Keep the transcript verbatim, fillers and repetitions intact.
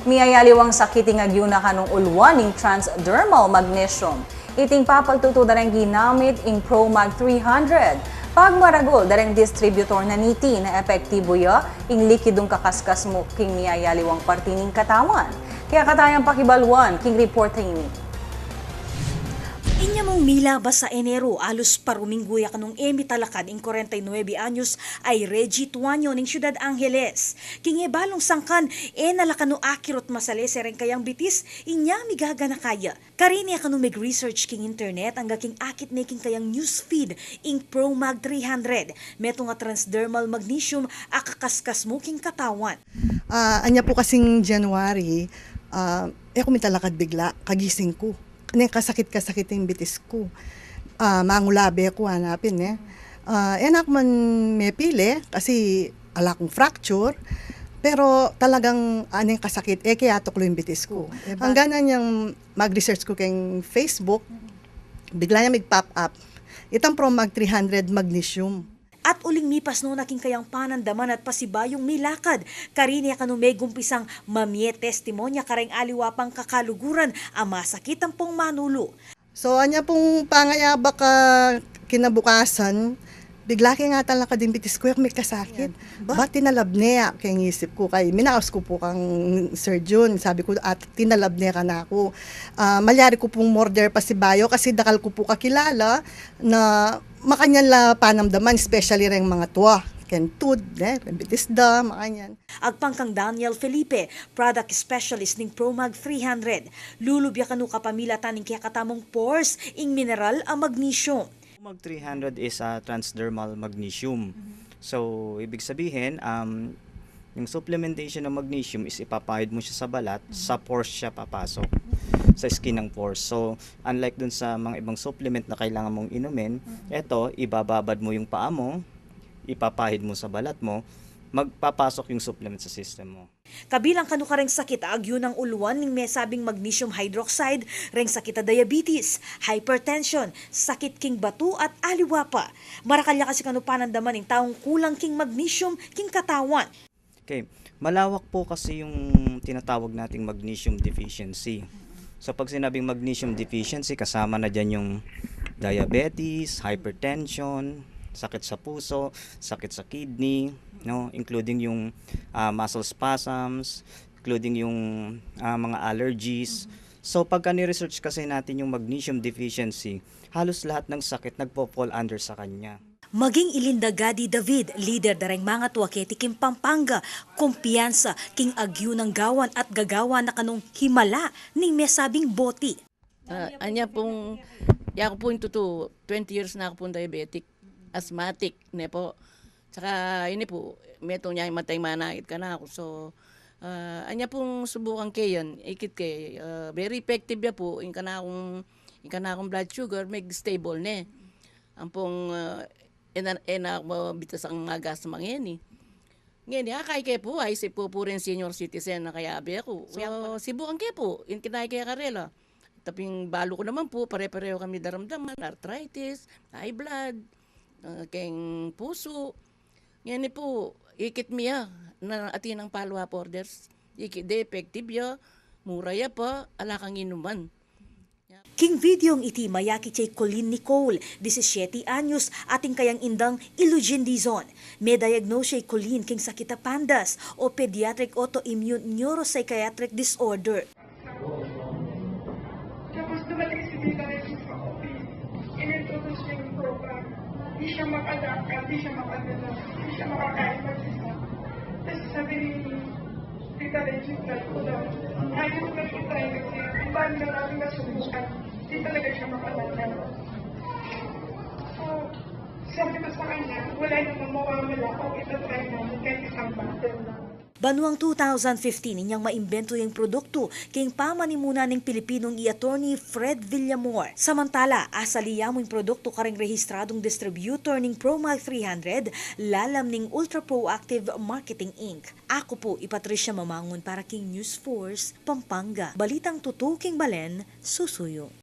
Miyayaliwang sakit ing agyu na kanung uluan ning transdermal magnesium. Iting papaltutu da reng ginamit ing Promag three hundred. Pagmaragul da reng distributor na niti na epektibu ya ing likidung kakaskas mu king miyayaliwang parti ning katawan. Kaya katayang pakibaluan king report a ini. Inya mung milabas a Enero, alus paruminggu ya kanung e mitalakad ing kwarenta y nuebe anyos a i Reggie Tuaño ning Ciudad Angeles. King e balung sangkan, e na la kanu akirut masalese reng kayang bitis, inya migaganaka ya. Karin ya kanu meg-research king internet, angga king akit ne king kayang newsfeed ing Promag three hundred, metung a transdermal magnesium a kakaskas mu king katawan. Ah, anya pu kasing January, ah, e ku mitalakad bigla, kagising ku. Neng kasakit-kasakit ing bitis ku. Ah, mangulabe ku, hanapin, e. Ah, e na ku man mepili kasi ala kung fracture, pero talagang, ah, neng kasakit, e ke atuklu ing bitis ku. Hanggang na nyang mag-research ku keng Facebook, bigla nyang mig-pop up itang Promag three hundred magnesium. At uling mipasnu na king kayang panandaman at pasibayung milakad, karin ya kanu megumpisang mamie testimonya kareng aliwa pang kakaluguran a masakit ampong manulu. So, anya pung pangayabak a kinabukasan, bigla ke ngan atalakad ing bitis ku, e ku mikasakit. Ba, tinalab ne ya keng isip ku, kay minaus ku pu kang Sir Jun, sabi ku, at tinalab ne kanaku. Ah, malyari ku pung murder pasibayu kasi dakal ku pu kakilala na makanyan la panamdaman, especially reng mangatua, keng tud, e, keng bitis da, makanyan. Agpang kang Daniel Felipe, product specialist ning Promag three hundred, lulub ya kanu kapamilatan ning kekatamung pores ing mineral a magnesium. Promag three hundred is a transdermal magnesium. So, ibig sabihin, um, yung supplementation ng magnesium is ipapahid mo siya sa balat, sa pores siya papasok, sa skin ng pores. So, unlike dun sa mga ibang supplement na kailangan mong inumin, eto, ibababad mo yung paa mo, ipapahid mo sa balat mo, magpapasok yung supplement sa system mo. Kabilang kanu kareng sakit a agyu nang uluan ning mesabing magnesium hydroxide, reng sakit a diabetes, hypertension, sakit king batu at aliwa pa. Marakal ya kasi kanu panandaman ing taung kulang king magnesium king katawan. Okay. Malawak po kasi yung tinatawag nating magnesium deficiency. So, pag sinabing magnesium deficiency, kasama na dyan yung diabetes, hypertension, sakit sa puso, sakit sa kidney, no? Including yung, ah, muscle spasms, including yung, ah, mga allergies. So, pagka ni-research kasi natin yung magnesium deficiency, halos lahat ng sakit nagpo-fall under sa kanya. Maging i Linda Gadi David, lider da reng mangatua keti king Pampanga, kumpiyansa king agyu nang gawan at gagawa na kanung himala ning mesabing boti. Ah, anya pung, yaku pu ing tutu, twenty years na aku pung diabetic, asthmatic, ne po. Tsaka, ini pu, metung nya mateng manakit kanaku. So, ah, anya pung subukan ke yan, ikit ke, ah, very effective ya pu, ing kanakung, ing kanakung blood sugar, mig-stable ne. Ampong, ah, e na, e na aku mabitas ing agas mangeni. Ngeni, akay ke pu, ay, isip ku pu rin senior citizen na kayabe ku. So, sibukan ke pu, ing kinaya ke karela. Tapi ing balu ku naman pu, pare-pareho kami daramdaman, arthritis, high blood, ah, keng pusu. Ngeni pu, ikit mi ya, na atin ang follow-up orders. Ikit de, effective ya, mura ya pa, ala kang inuman. King videong iti, mayakit ya i Colleen Nicole, disisiete anyos, at ing kayang indang i Lugin Dizon. Me-diagnose ya i Colleen king sakit a pandas o pediatric autoimmune neuropsychiatric disorder. Tapos dumating si Tita Regis sa office. Inintroduce niya yung program. Di siya makalakad, di siya makagalaw, di siya makakain mag-isa. Tapos sabi ni Tita Regis, sabi ko daw, "Ayaw ko na itry kasi ang dami na namin nasubukan. Di talaga siya makalakad." So, sabi ko sa kanya, "Wala namang mawawala kung itatry namin kahit isang bottle lang." Banuang two thousand fifteen, inyang maimbento yang produktu king pamanimuna ning Pilipinung i Attorney Fred Villamor. Samantala, asali ya mu ing produktu kareng rehistradung distributor ning Promag three hundred, lalam ning Ultra Proactive Marketing Inc. Aku pu i Patricia Mamangun para king News Force Pampanga. Balitang tutu king balen, susuyu.